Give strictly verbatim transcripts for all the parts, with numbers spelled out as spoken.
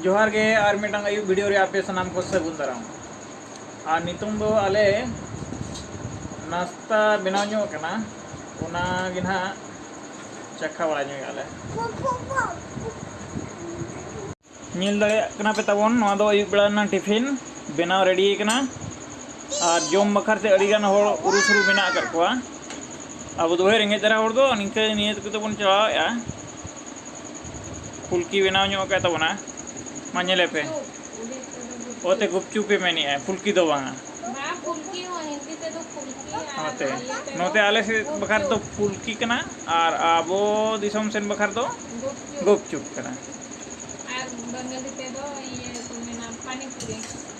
ᱡᱚᱦᱟᱨ ᱜᱮ, ᱟᱨ ᱢᱤᱫᱴᱟᱝ ᱟᱹᱭᱩᱵ ᱵᱷᱤᱰᱤᱭᱳ ᱨᱮ ᱟᱯᱮ ᱥᱟᱱᱟᱢ ᱠᱚ ᱥᱟᱹᱜᱩᱱ ᱫᱟᱨᱟᱢ᱾ ᱟᱨ ᱱᱤᱛᱚᱝ ᱫᱚ ᱟᱞᱮ ᱱᱟᱥᱛᱟ ᱵᱮᱱᱟᱣ ᱧᱚᱜ ᱠᱟᱱᱟ, ᱚᱱᱟ ᱜᱮ ᱱᱟᱦᱟᱜ ᱪᱟᱠᱷᱟ ᱵᱟᱲᱟ ᱧᱚᱜᱮᱜᱼᱟ ᱞᱮ᱾ ᱧᱮᱞ ᱫᱟᱲᱮᱭᱟᱜ ᱠᱟᱱᱟ ᱯᱮ ᱛᱟᱵᱚᱱ, ᱱᱚᱣᱟ ᱫᱚ ᱟᱹᱭᱩᱵ ᱵᱮᱲᱟ ᱨᱮᱱᱟᱜ ᱴᱤᱯᱷᱤᱱ ᱵᱮᱱᱟᱣ ᱨᱮᱰᱤ ᱠᱟᱱᱟ᱾ ᱟᱨ ᱡᱚᱢ ᱵᱟᱠᱷᱨᱟ ᱛᱮ ᱟᱹᱰᱤ ᱜᱟᱱ ᱦᱚᱲ ᱩᱨᱩ ᱥᱩᱨᱩ ᱢᱮᱱᱟᱜ ᱟᱠᱟᱫ ᱠᱚᱣᱟ᱾ ᱟᱵᱚ ᱫᱚ ᱨᱮᱸᱜᱮᱡ ᱫᱷᱟᱨᱟ ᱦᱚᱲ ᱫᱚ ᱱᱤᱝᱠᱟᱹ ᱱᱤᱭᱟᱹ ᱠᱚᱛᱮ ᱵᱚᱱ ᱪᱟᱞᱟᱣᱮᱫᱼᱟ᱾ ᱯᱷᱩᱞᱠᱤ ᱵᱮᱱᱟᱣ ᱧᱚᱜ ᱟᱠᱟᱫ ᱛᱟᱵᱚᱱᱟ᱾ ᱢᱟ ᱧᱮᱞᱮ ᱯᱮ᱾ ᱚᱛᱮ ᱜᱩᱯᱪᱩᱯ ᱮ ᱢᱮᱱᱮᱜᱼᱟ, ᱯᱷᱩᱞᱠᱤ ᱫᱚ ᱵᱟᱝᱟ᱾ ᱵᱟ, ᱯᱷᱩᱞᱠᱤ ᱦᱚᱸ ᱦᱤᱱᱫᱤ ᱛᱮᱫᱚ ᱯᱷᱩᱞᱠᱤ, ᱟᱨ ᱱᱚᱛᱮ, ᱤᱭᱟᱹ ᱛᱮᱫᱚ ᱱᱚᱛᱮ ᱟᱞᱮ ᱥᱮᱫ ᱵᱟᱠᱷᱟᱱ ᱫᱚ ᱜᱩᱯᱪᱩᱯ᱾ ᱯᱷᱩᱞᱠᱤ ᱠᱟᱱᱟ, ᱟᱨ ᱟᱵᱚ ᱫᱤᱥᱚᱢ ᱥᱮᱱ ᱵᱟᱠᱷᱟᱱ ᱫᱚ ᱜᱩᱯᱪᱩᱯ᱾ ᱜᱩᱯᱪᱩᱯ ᱠᱟᱱᱟ᱾ ᱟᱨ ᱵᱟᱝᱜᱟᱞᱤ ᱛᱮᱫᱚ ᱤᱭᱟᱹ ᱠᱚ ᱢᱮᱱᱟ ᱯᱟᱱᱤᱯᱩᱨᱤ᱾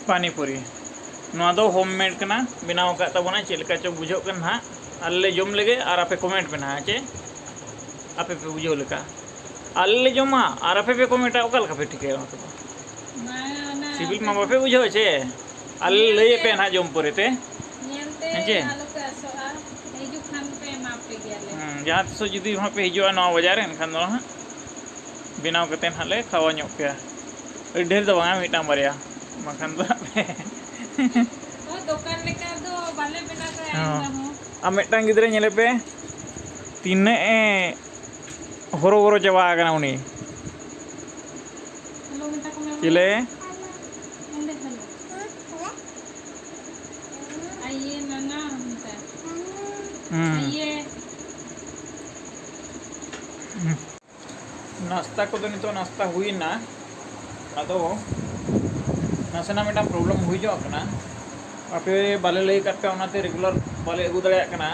ᱯᱟᱱᱤᱯᱩᱨᱤ᱾ ᱱᱚᱣᱟ ᱫᱚ ᱦᱳᱢ ᱢᱮᱰ ᱠᱟᱱᱟ, ᱵᱮᱱᱟᱣ ᱟᱠᱟᱫ ᱛᱟᱵᱚᱱᱟ, ᱪᱮᱫ ᱞᱮᱠᱟ ᱪᱚ ᱵᱩᱡᱷᱟᱹᱜ ᱠᱟᱱᱟ ᱱᱟᱦᱟᱜ᱾ ᱟᱞᱮ ᱞᱮ ᱡᱚᱢ ᱞᱮᱜᱮ ᱟᱨ ᱟᱯᱮ ᱠᱚᱢᱮᱱᱴ ᱯᱮ ᱱᱟᱦᱟᱜ, ᱪᱮ ᱟᱯᱮ ᱯᱮ ᱵᱩᱡᱷᱟᱹᱣ ᱞᱮᱠᱟ᱾ ᱟᱞᱮ ᱞᱮ ᱡᱚᱢᱟ ᱟᱨ ᱟᱯᱮ ᱯᱮ ᱠᱚᱢᱮᱱᱴᱟ, ᱚᱠᱟ ᱞᱮᱠᱟ ᱯᱮ ᱴᱷᱤᱠᱟᱹᱭᱟ ᱚᱱᱟ ᱠᱚᱫᱚ? ᱵᱟᱝᱟ, ᱚᱱᱟ ᱥᱤᱵᱤᱞ ᱢᱟ ᱵᱟᱯᱮ ᱵᱩᱡᱷᱟᱹᱣᱟ ᱪᱮ? ᱟᱞᱮ ᱞᱮ ᱞᱟᱹᱭ ᱟᱯᱮᱭᱟ ᱱᱟᱦᱟᱜ ᱡᱚᱢ ᱯᱚᱨᱮ ᱛᱮ᱾ ᱧᱮᱞᱛᱮ ᱦᱮᱸ ᱪᱮ? ᱟᱞᱚᱯᱮ ᱟᱥᱚᱜᱼᱟ, ᱦᱤᱡᱩᱜ ᱠᱷᱟᱱ ᱯᱮ ᱮᱢᱟ ᱯᱮ ᱜᱮᱭᱟᱞᱮ᱾ ᱦᱮᱸ, ᱡᱟᱦᱟᱸ ᱛᱤᱥᱚᱜ ᱡᱩᱫᱤ ᱦᱟᱸᱜ ᱯᱮ ᱦᱤᱡᱩᱜᱼᱟ ᱱᱚᱣᱟ ᱵᱟᱡᱟᱨ ᱨᱮ, ᱮᱱᱠᱷᱟᱱ ᱫᱚ ᱦᱟᱸᱜ ᱵᱮᱱᱟᱣ ᱠᱟᱛᱮ ᱦᱟᱸᱜ ᱞᱮ ᱠᱷᱟᱣᱟ ᱧᱚᱜ ᱯᱮᱭᱟ᱾ ᱟᱹᱰᱤ ᱰᱷᱮᱨ ᱫᱚ ᱵᱟᱝᱟ, ᱢᱤᱫᱴᱟᱝ ᱵᱟᱨᱭᱟ, ᱵᱟᱝᱠᱷᱟᱱ ᱫᱚ ᱦᱟᱸᱜ ᱯᱮ ᱦᱳᱭ, ᱫᱚᱠᱟᱱ ᱞᱮᱠᱟ ᱫᱚ ᱵᱟᱞᱮ ᱵᱮᱱᱟᱣ ᱫᱟᱲᱮᱭᱟᱜᱼᱟ ᱦᱚᱸ᱾ ᱮᱱ ᱨᱮᱦᱚᱸ᱾ ᱟᱨ ᱢᱤᱫᱴᱟᱝ ᱜᱤᱫᱽᱨᱟᱹ ᱧᱮᱞᱮ ᱯᱮ, ᱛᱤᱱᱟᱹᱜ ᱮ ᱦᱚᱨᱚᱵᱚᱨᱚ ᱪᱟᱵᱟ ᱟᱠᱟᱱᱟ ᱩᱱᱤ᱾ ᱦᱮᱞᱳ ᱢᱮᱛᱟ ᱠᱚ ᱢᱮ ᱵᱚᱞᱮ᱾ ᱪᱮᱞᱮ? ᱱᱚᱸᱰᱮ ᱦᱮᱞᱳ᱾ ᱟᱭᱮ ᱱᱟᱱᱟ ᱢᱮᱛᱟᱭ᱾ ᱦᱩᱸ᱾ ᱟᱭᱮ᱾ ᱦᱩᱸ᱾ ᱱᱟᱥᱛᱟ ᱠᱚᱫᱚ ᱱᱤᱛᱚᱜ ᱱᱟᱥᱛᱟ ᱦᱩᱭᱱᱟ᱾ ᱟᱫᱚ ᱱᱟᱥᱮᱱᱟᱜ ᱢᱤᱫᱴᱟᱝ ᱯᱨᱚᱵᱞᱮᱢ ᱦᱩᱭ ᱧᱚᱜ ᱠᱟᱱᱟ, ᱟᱯᱮ ᱵᱟᱞᱮ ᱞᱟᱹᱭ ᱟᱠᱟᱫ ᱯᱮᱭᱟ, ᱚᱱᱟᱛᱮ ᱨᱮᱜᱩᱞᱟᱨ ᱵᱟᱞᱮ ᱟᱹᱜᱩ ᱫᱟᱲᱮᱭᱟᱜ ᱠᱟᱱᱟ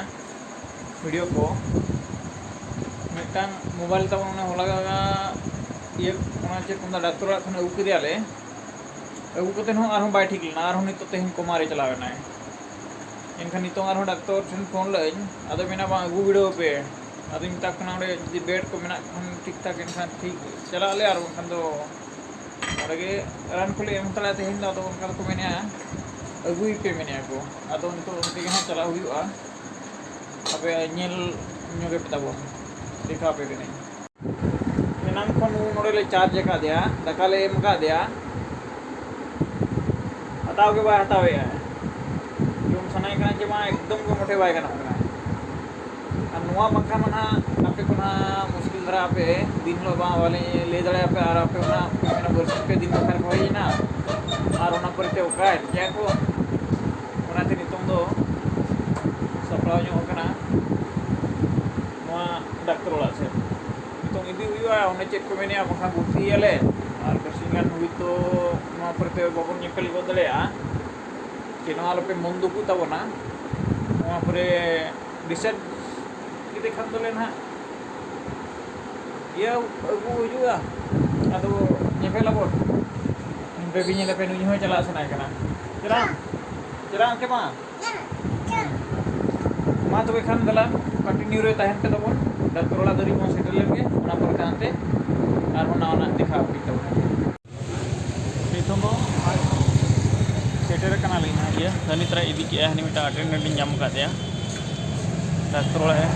ᱵᱷᱤᱰᱤᱭᱳ ᱠᱚ᱾ ᱢᱤᱫᱴᱟᱝ ᱢᱳᱵᱟᱭᱤᱞ ᱛᱟᱵᱚᱱ ᱚᱱᱟ ᱦᱚᱞᱟ ᱤᱭᱟᱹ, ᱚᱱᱟ ᱪᱮᱫ ᱠᱚ ᱢᱮᱛᱟᱜᱼᱟ, ᱰᱟᱠᱛᱚᱨ ᱚᱲᱟᱜ ᱠᱷᱚᱱ ᱟᱹᱜᱩ ᱠᱮᱫᱮᱭᱟᱞᱮ᱾ ᱟᱹᱜᱩ ᱠᱟᱛᱮ ᱦᱚᱸ ᱟᱨᱦᱚᱸ ᱵᱟᱭ ᱴᱷᱤᱠ ᱞᱮᱱᱟ, ᱟᱨᱦᱚᱸ ᱱᱤᱛᱚᱜ ᱛᱮᱦᱮᱧ ᱠᱚᱢᱟ ᱨᱮ ᱪᱟᱞᱟᱣ ᱮᱱᱟᱭ᱾ ᱮᱱᱠᱷᱟᱱ ᱱᱤᱛᱚᱝ ᱟᱨᱦᱚᱸ ᱰᱟᱠᱛᱚᱨ ᱴᱷᱮᱱ ᱯᱷᱳᱱ ᱞᱟᱹᱧ, ᱟᱫᱚ ᱢᱮᱱᱟ, "ᱵᱟᱝ, ᱟᱹᱜᱩ ᱵᱤᱰᱟᱹᱣ ᱯᱮ᱾" ᱟᱫᱚᱧ ᱢᱮᱛᱟ ᱠᱚ ᱠᱟᱱᱟ, "ᱚᱸᱰᱮ ᱡᱩᱫᱤ ᱵᱮᱰ ᱠᱚ ᱢᱮᱱᱟᱜ ᱠᱷᱟᱱ ᱴᱷᱤᱠ ᱴᱷᱟᱠ, ᱮᱱᱠᱷᱟᱱ ᱴᱷᱤᱠ ᱪᱟᱞᱟᱜ ᱟᱞᱮ, ᱟᱨ ᱵᱟᱝᱠᱷᱟᱱ ᱫᱚ ᱚᱸᱰᱮ ᱜᱮ ᱨᱟᱱ ᱠᱚᱞᱮ ᱮᱢ ᱦᱟᱛᱟᱲᱟ ᱛᱮᱦᱮᱧ ᱫᱚ᱾" ᱟᱫᱚ ᱚᱱᱠᱟ ᱫᱚᱠᱚ ᱢᱮᱱᱮᱜᱼᱟ, "ᱟᱹᱜᱩᱭ ᱯᱮ," ᱢᱮᱱᱮᱜᱼᱟ ᱠᱚ᱾ ᱟᱫᱚ ᱱᱤᱛᱚᱜ ᱚᱱᱛᱮ ᱜᱮ ᱦᱟᱸᱜ ᱪᱟᱞᱟᱜ ᱦᱩᱭᱩᱜᱼᱟ᱾ ᱟᱯᱮ ᱧᱮᱞ ᱧᱚᱜᱮ ᱯᱮ ᱛᱟᱵᱚᱱ, ᱫᱮᱠᱷᱟᱣ ᱟᱯᱮ ᱠᱟᱹᱱᱟᱹᱧ᱾ ᱚᱱᱟ ᱠᱷᱚᱱ ᱱᱚᱰᱮ ᱞᱮ ᱪᱟᱨᱡᱽ ᱟᱠᱟᱫᱮᱭᱟ, ᱫᱟᱠᱟ ᱞᱮ ᱮᱢ ᱟᱠᱟᱫᱮᱭᱟ, ᱦᱟᱛᱟᱣ ᱜᱮ ᱵᱟᱭ ᱦᱟᱛᱟᱣᱮᱫᱼᱟ᱾ ᱡᱚᱢ ᱥᱟᱱᱟᱭᱮ ᱠᱟᱱᱟ ᱪᱮ ᱵᱟᱝ, ᱮᱠᱫᱚᱢ ᱜᱮ ᱢᱚᱴᱷᱮ ᱵᱟᱭ ᱜᱟᱱᱚᱜ ᱠᱟᱱᱟ᱾ ᱟᱨ ᱱᱚᱣᱟ ᱵᱟᱠᱷᱨᱟ ᱢᱟ ᱱᱟᱦᱟᱜ ᱟᱯᱮ ᱠᱚ ᱱᱟᱦᱟᱜ ᱢᱩᱥᱠᱤᱞ ᱫᱷᱟᱨᱟ, ᱟᱯᱮ ᱫᱤᱱ ᱦᱤᱞᱳᱜ ᱵᱟᱝ ᱵᱟᱞᱮ ᱞᱟᱹᱭ ᱫᱟᱲᱮᱭᱟᱯᱮ, ᱟᱨ ᱟᱯᱮ ᱚᱱᱟ ᱯᱮ ᱢᱮᱱᱟ ᱵᱟᱹᱨᱥᱤᱧ ᱯᱮ ᱫᱤᱱ ᱵᱟᱠᱷᱨᱟ ᱠᱚ ᱦᱮᱡ ᱮᱱᱟ, ᱟᱨ ᱚᱱᱟ ᱯᱚᱨᱮᱛᱮ ᱚᱠᱟ ᱪᱮᱫ ᱠᱚ, ᱚᱱᱟᱛᱮ ᱱᱤᱛᱚᱝ ᱫᱚ ᱥᱟᱯᱲᱟᱣ ᱧᱚᱜ ᱟᱠᱟᱱᱟ ᱱᱚᱣᱟ ᱰᱟᱠᱛᱟᱨ ᱚᱲᱟᱜ ᱥᱮᱫ᱾ ᱱᱤᱛᱚᱝ ᱤᱫᱤ ᱦᱩᱭᱩᱜᱼᱟ, ᱚᱱᱮ ᱪᱮᱫ ᱠᱚ ᱢᱮᱱᱮᱜᱼᱟ, ᱵᱟᱠᱷᱟᱱ ᱵᱷᱚᱨᱛᱤᱭᱮᱭᱟᱞᱮ ᱟᱨ ᱵᱟᱨᱥᱤᱧ ᱜᱟᱱ ᱦᱩᱭ ᱛᱚ ᱱᱚᱣᱟ ᱯᱚᱨᱮ ᱛᱮ ᱵᱟᱵᱚᱱ ᱧᱮᱯᱮᱞ ᱜᱚᱫ ᱫᱟᱲᱮᱭᱟᱜᱼᱟ᱾ ᱪᱮᱫ ᱦᱚᱸ ᱟᱞᱚᱯᱮ ᱢᱚᱱ ᱫᱩᱠᱩᱜ ᱛᱟᱵᱚᱱᱟ᱾ ᱱᱚᱣᱟ ᱯᱚᱨᱮ ᱰᱤᱥᱪᱟᱨᱡᱽ ᱠᱮᱫᱮ ᱠᱷᱟᱱ ᱫᱚᱞᱮ ᱱᱟᱦᱟᱜ ᱤᱭᱟᱹ ᱟᱹᱜᱩ ᱦᱩᱭᱩᱜᱼᱟ, ᱟᱫᱚ ᱧᱮᱯᱮᱞ ᱟᱵᱚᱱ᱾ ᱵᱮᱵᱤ ᱧᱮᱞᱮᱯᱮ, ᱱᱩᱭ ᱦᱚᱸ ᱪᱟᱞᱟᱜ ᱥᱟᱱᱟᱭᱮ ᱠᱟᱱᱟ᱾ ᱪᱟᱞᱟᱜ, ᱪᱟᱞᱟᱜ ᱟᱢ ᱪᱮ ᱵᱟᱝ? ᱢᱟ ᱛᱚᱵᱮ ᱠᱷᱟᱱ ᱫᱮᱞᱟ, ᱠᱚᱱᱴᱤᱱᱤᱭᱩ ᱨᱮ ᱛᱟᱦᱮᱱ ᱯᱮ ᱛᱟᱵᱚᱱ᱾ ᱰᱟᱠᱛᱟᱨ ᱚᱲᱟᱜ ᱫᱷᱟᱹᱨᱤᱡ ᱵᱚᱱ ᱥᱮᱴᱮᱨ ᱞᱮᱱ ᱜᱮ, ᱚᱱᱟ ᱯᱚᱨᱮ ᱛᱮ ᱦᱟᱱᱛᱮ ᱟᱨᱦᱚᱸ ᱱᱟᱣᱟᱱᱟᱜ ᱫᱮᱠᱷᱟᱣ ᱦᱩᱭᱩᱜ ᱛᱟᱵᱚᱱᱟ᱾ ᱱᱤᱛᱚᱝ ᱫᱚ ᱥᱮᱴᱮᱨ ᱠᱟᱱᱟᱞᱤᱧ ᱦᱟᱸᱜ, ᱤᱭᱟᱹ ᱦᱟᱹᱱᱤ ᱛᱟᱨᱟ ᱤᱫᱤ ᱠᱮᱜᱼᱟ, ᱦᱟᱹᱱᱤ ᱢᱤᱫᱴᱟᱝ ᱟᱴᱮᱱᱰᱮᱱᱴ ᱤᱧ ᱧᱟᱢ ᱟᱠᱟᱫᱮᱭᱟ᱾ ᱰᱟᱠᱛᱟᱨ ᱚᱲᱟᱜ ᱮ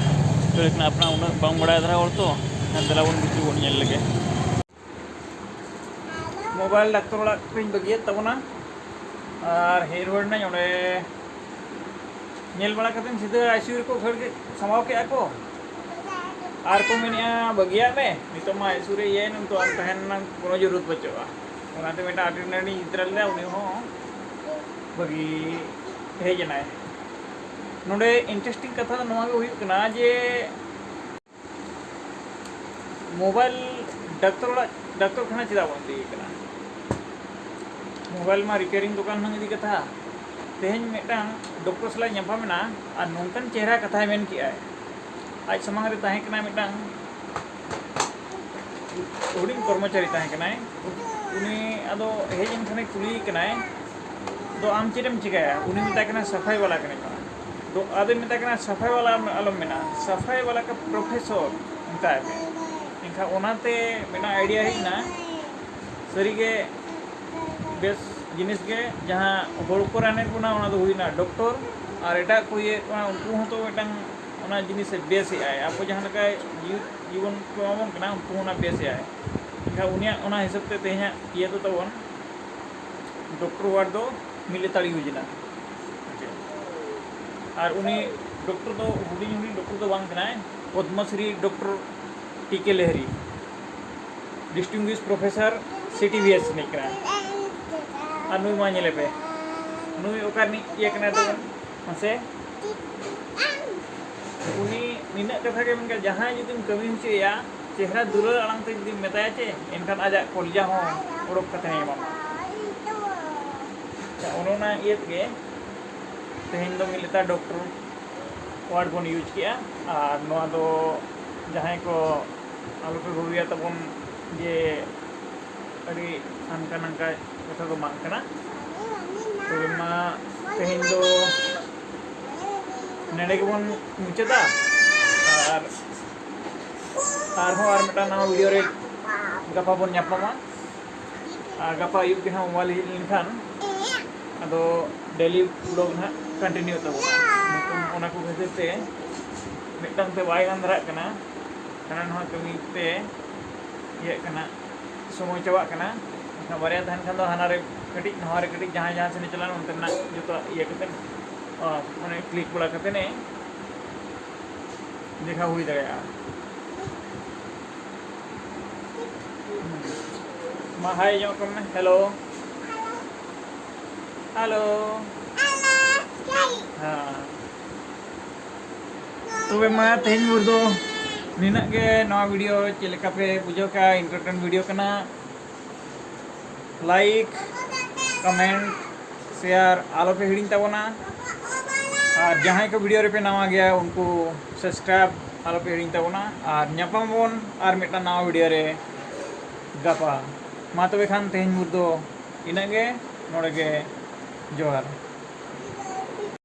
ᱠᱷᱟᱹᱲ ᱠᱟᱱᱟ, ᱟᱯᱱᱟᱨ ᱩᱱᱟᱹᱜ ᱵᱟᱝ ᱵᱟᱲᱟᱭ ᱫᱷᱟᱨᱟ ᱦᱚᱲ ᱛᱚ᱾ ᱦᱮᱸ, ᱫᱮᱞᱟ ᱵᱚᱱ ᱵᱷᱤᱛᱨᱤ ᱵᱚᱱ ᱧᱮᱞ ᱞᱮᱜᱮ᱾ ᱢᱳᱵᱟᱭᱤᱞ ᱰᱟᱠᱛᱟᱨ ᱚᱲᱟᱜ ᱨᱤᱧ ᱵᱟᱹᱜᱤᱭᱟᱫ ᱛᱟᱵᱚᱱᱟ, ᱟᱨ ᱦᱮᱡ ᱨᱩᱣᱟᱹᱲ ᱮᱱᱟᱹᱧ ᱚᱸᱰᱮ᱾ ᱧᱮᱞ ᱵᱟᱲᱟ ᱠᱟᱛᱮ ᱥᱤᱫᱷᱟᱹ ᱟᱭᱥᱤᱭᱩ ᱨᱮᱠᱚ ᱠᱷᱟᱹᱲ ᱠᱮᱫ, ᱥᱟᱢᱵᱟᱣ ᱠᱮᱫᱼᱟ ᱠᱚ, ᱟᱨ ᱠᱚ ᱢᱮᱱᱮᱫᱼᱟ, "ᱵᱟᱹᱜᱤᱭᱟᱜ ᱢᱮ, ᱱᱤᱛᱚᱜ ᱢᱟ ᱟᱭᱥᱤᱭᱩ ᱨᱮ ᱤᱭᱟᱹᱭᱮᱱᱟ, ᱱᱤᱛᱚᱜ ᱟᱢ ᱛᱟᱦᱮᱱ ᱨᱮᱱᱟᱜ ᱠᱳᱱᱳ ᱡᱟᱹᱨᱩᱲ ᱵᱟᱹᱪᱩᱜᱼᱟ᱾" ᱚᱱᱟᱛᱮ ᱢᱤᱫᱴᱟᱝ ᱟᱴᱮᱱᱰᱮᱱᱴ ᱤᱧ ᱤᱫᱤ ᱛᱚᱨᱟ ᱞᱮᱫᱟ, ᱩᱱᱤ ᱦᱚᱸ ᱵᱟᱹᱜᱤ ᱦᱮᱡ ᱮᱱᱟᱭ᱾ ᱱᱚᱰᱮ ᱤᱱᱴᱟᱨᱮᱥᱴᱤᱝ ᱠᱟᱛᱷᱟ ᱫᱚ ᱱᱚᱣᱟ ᱜᱮ ᱦᱩᱭᱩᱜ ᱠᱟᱱᱟ ᱡᱮ, ᱢᱳᱵᱟᱭᱤᱞ ᱰᱟᱠᱛᱟᱨ ᱚᱲᱟᱜ, ᱰᱟᱠᱛᱚᱨ ᱠᱷᱟᱱᱟ ᱪᱮᱫᱟᱜ ᱵᱚᱱ ᱤᱫᱤᱭᱮ ᱠᱟᱱᱟ? ᱢᱳᱵᱟᱭᱤᱞ ᱢᱟ ᱨᱤᱯᱮᱭᱟᱨᱤᱝ ᱫᱚᱠᱟᱱ ᱦᱚᱸ ᱤᱫᱤ ᱠᱟᱛᱷᱟ᱾ ᱛᱮᱦᱮᱧ ᱢᱤᱫᱴᱟᱝ ᱰᱚᱠᱴᱚᱨ ᱥᱟᱞᱟᱜ ᱧᱟᱯᱟᱢ ᱮᱱᱟ ᱟᱨ ᱱᱚᱝᱠᱟᱱ ᱪᱮᱦᱨᱟ ᱠᱟᱛᱷᱟᱭ ᱢᱮᱱ ᱠᱮᱜᱼᱟᱭ᱾ ᱟᱡ ᱥᱟᱢᱟᱝ ᱨᱮ ᱛᱟᱦᱮᱸ ᱠᱟᱱᱟ ᱢᱤᱫᱴᱟᱝ ᱦᱩᱰᱤᱧ ᱠᱚᱨᱢᱚᱪᱟᱨᱤ ᱛᱟᱦᱮᱸ ᱠᱟᱱᱟᱭ᱾ ᱩᱱᱤ ᱟᱫᱚ ᱦᱮᱡ ᱮᱱ ᱠᱷᱟᱱᱮ ᱠᱩᱞᱤᱭᱮ ᱠᱟᱱᱟᱭ, "ᱫᱚ ᱟᱢ ᱪᱮᱫ ᱮᱢ ᱪᱤᱠᱟᱹᱭᱟ?" ᱩᱱᱤ ᱢᱮᱛᱟᱭ ᱠᱟᱱᱟ, "ᱥᱟᱯᱷᱟᱭ ᱵᱟᱞᱟ ᱠᱟᱹᱱᱟᱹᱧ ᱢᱟ᱾" ᱫᱚ ᱟᱫᱚᱭ ᱢᱮᱛᱟᱭ ᱠᱟᱱᱟ, "ᱥᱟᱯᱷᱟᱭ ᱵᱟᱞᱟ ᱟᱞᱚᱢ ᱢᱮᱱᱟ, ᱥᱟᱯᱷᱟᱭ ᱵᱟᱞᱟ ᱠᱟ ᱯᱨᱚᱯᱷᱮᱥᱚᱨ ᱢᱮᱛᱟᱭ ᱢᱮ᱾" ᱮᱱᱠᱷᱟᱱ ᱚᱱᱟᱛᱮ ᱢᱤᱫᱴᱟᱝ ᱟᱭᱰᱤᱭᱟ ᱦᱮᱡ ᱮᱱᱟ᱾ ᱥᱟᱹᱨᱤᱜᱮ ᱵᱮᱥ ᱡᱤᱱᱤᱥ ᱜᱮ, ᱡᱟᱦᱟᱸ ᱦᱚᱲ ᱠᱚ ᱨᱟᱱᱮᱫ ᱵᱚᱱᱟ, ᱚᱱᱟ ᱫᱚ ᱦᱩᱭᱱᱟ ᱰᱚᱠᱴᱚᱨ, ᱟᱨ ᱮᱴᱟᱜ ᱠᱚ ᱤᱭᱟᱹᱭᱮᱫ ᱵᱚᱱᱟ, ᱩᱱᱠᱩ ᱦᱚᱸᱛᱚ ᱢᱤᱫᱴᱟᱝ ᱚᱱᱟ ᱡᱤᱱᱤᱥᱮ ᱵᱮᱥᱮᱜᱼᱟᱭ᱾ ᱟᱵᱚ ᱡᱟᱦᱟᱸ ᱞᱮᱠᱟ ᱡᱤᱣᱤ ᱤᱭᱟᱹ ᱵᱚᱱ ᱮᱢᱟᱵᱚᱱ ᱠᱟᱱᱟ, ᱩᱱᱠᱩ ᱚᱱᱟ ᱵᱮᱥ ᱮᱭᱟᱭ᱾ ᱮᱱᱠᱷᱟᱱ ᱩᱱᱤᱭᱟᱜ ᱚᱱᱟ ᱦᱤᱥᱟᱹᱵ ᱛᱮ ᱛᱮᱦᱮᱧᱟᱜ ᱤᱭᱟᱹ ᱫᱚ ᱛᱟᱵᱚᱱ ᱰᱚᱠᱴᱚᱨ ᱚᱣᱟᱨᱰ ᱫᱚ ᱢᱤᱫ ᱞᱮᱛᱟᱲ ᱤᱭᱩᱡᱽ ᱮᱱᱟ᱾ ᱟᱨ ᱩᱱᱤ ᱰᱚᱠᱴᱚᱨ ᱫᱚ ᱦᱩᱰᱤᱧ ᱦᱩᱰᱤᱧ ᱰᱚᱠᱴᱚᱨ ᱫᱚ ᱵᱟᱝ ᱠᱟᱱᱟᱭ, ᱯᱚᱫᱽᱢᱚᱥᱨᱤ ᱰᱚᱠᱴᱚᱨ ᱴᱤ ᱠᱮ ᱞᱮᱦᱨᱤ, ᱰᱤᱥᱴᱤᱝᱜᱩᱤᱥ professor C T B S ᱨᱤᱱᱤᱡ ᱠᱟᱱᱟᱭ᱾ ᱟᱨ ᱱᱩᱭ ᱢᱟ ᱧᱮᱞᱮ ᱯᱮ, ᱱᱩᱭ ᱚᱠᱟ ᱨᱤᱱᱤᱡ ᱤᱭᱟᱹ ᱠᱟᱱᱟᱭ ᱛᱟᱵᱚᱱ ᱢᱟᱥᱮ? ᱩᱱᱤ ᱱᱤᱱᱟᱹᱜ ᱠᱟᱛᱷᱟ ᱜᱮ ᱢᱮᱱ ᱠᱟᱜ, ᱡᱟᱦᱟᱸᱭ ᱡᱩᱫᱤᱢ ᱠᱟᱹᱢᱤ ᱦᱚᱪᱚᱭᱮᱭᱟ, ᱪᱮᱦᱨᱟ ᱫᱩᱞᱟᱹᱲ ᱟᱲᱟᱝ ᱛᱮ ᱡᱩᱫᱤᱢ ᱢᱮᱛᱟᱭᱟ ᱪᱮ, ᱮᱱᱠᱷᱟᱱ ᱟᱡᱟᱜ ᱠᱚᱞᱡᱟ ᱦᱚᱸ ᱚᱰᱚᱠ ᱠᱟᱛᱮ ᱮᱢᱟᱢᱟ᱾ ᱟᱪᱪᱷᱟ, ᱚᱱᱮ ᱚᱱᱟ ᱤᱭᱟᱹ ᱛᱮᱜᱮ ᱛᱮᱦᱮᱧ ᱫᱚ ᱢᱤᱫ ᱞᱮᱛᱟᱲ ᱰᱚᱠᱴᱚᱨ ᱚᱣᱟᱨᱰ ᱵᱚᱱ ᱤᱭᱩᱡᱽ ᱠᱮᱜᱼᱟ᱾ ᱟᱨ ᱱᱚᱣᱟ ᱫᱚ ᱡᱟᱦᱟᱸᱭ ᱠᱚ ᱟᱞᱚᱯᱮ ᱵᱷᱟᱹᱵᱤᱭᱟ ᱛᱟᱵᱚᱱ ᱡᱮ ᱟᱹᱰᱤ ᱦᱟᱱᱠᱟ ᱱᱟᱝᱠᱟ ᱠᱟᱛᱷᱟ ᱫᱚ ᱵᱟᱝ ᱠᱟᱱᱟ᱾ ᱛᱚᱵᱮ ᱢᱟ ᱛᱮᱦᱮᱧ ᱫᱚ ᱱᱚᱰᱮ ᱜᱮᱵᱚᱱ ᱢᱩᱪᱟᱹᱫᱟ᱾ ᱟᱨ ᱟᱨᱦᱚᱸ ᱟᱨ ᱢᱤᱫᱴᱟᱝ ᱱᱟᱣᱟ ᱵᱷᱤᱰᱤᱭᱳ ᱨᱮ ᱜᱟᱯᱟ ᱵᱚᱱ ᱧᱟᱯᱟᱢᱟ᱾ ᱟᱨ ᱜᱟᱯᱟ ᱟᱹᱭᱩᱵ ᱜᱮ ᱦᱟᱸᱜ ᱢᱳᱵᱟᱭᱤᱞ ᱦᱮᱡ ᱞᱮᱱᱠᱷᱟᱱ ᱟᱫᱚ ᱰᱮᱞᱤ ᱵᱞᱚᱜ ᱦᱟᱸᱜ ᱠᱚᱱᱴᱤᱱᱤᱭᱩ ᱛᱟᱵᱚᱱᱟ᱾ ᱱᱤᱛᱚᱝ ᱚᱱᱟ ᱠᱚ ᱠᱷᱟᱹᱛᱤᱨ ᱛᱮ ᱢᱤᱫᱴᱟᱝ ᱛᱮ ᱵᱟᱭ ᱜᱟᱱ ᱫᱷᱟᱨᱟᱜ ᱠᱟᱱᱟ, ᱦᱟᱱᱟ ᱱᱚᱣᱟ ᱠᱟᱹᱢᱤ ᱛᱮ ᱤᱭᱟᱹᱜ ᱠᱟᱱᱟ, ᱥᱚᱢᱚᱭ ᱪᱟᱵᱟᱜ ᱠᱟᱱᱟ᱾ ᱮᱱᱠᱷᱟᱱ ᱵᱟᱨᱭᱟ ᱛᱟᱦᱮᱱ ᱠᱷᱟᱱ ᱫᱚ ᱦᱟᱱᱟ ᱨᱮ ᱠᱟᱹᱴᱤᱡ, ᱱᱟᱣᱟ ᱨᱮ ᱠᱟᱹᱴᱤᱡ, ᱡᱟᱦᱟᱸᱭ ᱡᱟᱦᱟᱸ ᱥᱮᱫ ᱮ ᱪᱟᱞᱟᱜᱼᱟ ᱚᱱᱛᱮᱱᱟᱜ ᱡᱚᱛᱚ ᱤᱭᱟᱹ ᱠᱟᱛᱮ, ᱚ, ᱢᱟᱱᱮ ᱠᱞᱤᱠ ᱵᱟᱲᱟ ᱠᱟᱛᱮ ᱮ ᱫᱮᱠᱷᱟᱣ ᱦᱩᱭ ᱫᱟᱲᱮᱭᱟᱜᱼᱟ᱾ ᱢᱟ ᱦᱟᱭ ᱧᱚᱜ ᱠᱟᱜ ᱢᱮ, ᱦᱮᱞᱳ᱾ ᱦᱮᱞᱳ᱾ ᱦᱮᱸ᱾ ᱛᱚᱵᱮ ᱢᱟ ᱛᱮᱦᱮᱧ ᱵᱷᱳᱨ ᱫᱚ ᱱᱤᱱᱟᱹᱜ ᱜᱮ᱾ ᱱᱚᱣᱟ ᱵᱷᱤᱰᱤᱭᱳ ᱪᱮᱫ ᱞᱮᱠᱟ ᱯᱮ ᱵᱩᱡᱷᱟᱹᱣ ᱠᱮᱜᱼᱟ? ᱤᱱᱴᱟᱨᱴᱮᱱ ᱵᱷᱤᱰᱤᱭᱳ ᱠᱟᱱᱟ᱾ ᱞᱟᱭᱤᱠ, ᱠᱚᱢᱮᱱᱴ, ᱥᱮᱭᱟᱨ ᱟᱞᱚ ᱯᱮ ᱦᱤᱲᱤᱧ ᱛᱟᱵᱚᱱᱟ᱾ ᱟᱨ ᱡᱟᱦᱟᱸᱭ ᱠᱚ ᱵᱷᱤᱰᱤᱭᱳ ᱨᱮᱯᱮ ᱱᱟᱣᱟ ᱜᱮᱭᱟ, ᱩᱱᱠᱩ ᱥᱟᱵᱥᱠᱨᱟᱭᱤᱵ ᱟᱞᱚ ᱯᱮ ᱦᱤᱲᱤᱧ ᱛᱟᱵᱚᱱᱟ᱾ ᱟᱨ ᱧᱟᱯᱟᱢ ᱟᱵᱚᱱ ᱟᱨ ᱢᱤᱫᱴᱟᱝ ᱱᱟᱣᱟ ᱵᱷᱤᱰᱤᱭᱳ ᱨᱮ ᱜᱟᱯᱟ᱾ ᱢᱟ ᱛᱚᱵᱮ ᱠᱷᱟᱱ ᱛᱮᱦᱮᱧ ᱵᱷᱳᱨ ᱫᱚ ᱤᱱᱟᱹᱜ ᱜᱮ᱾ ᱱᱚᱰᱮ ᱜᱮ ᱡᱚᱦᱟᱨ᱾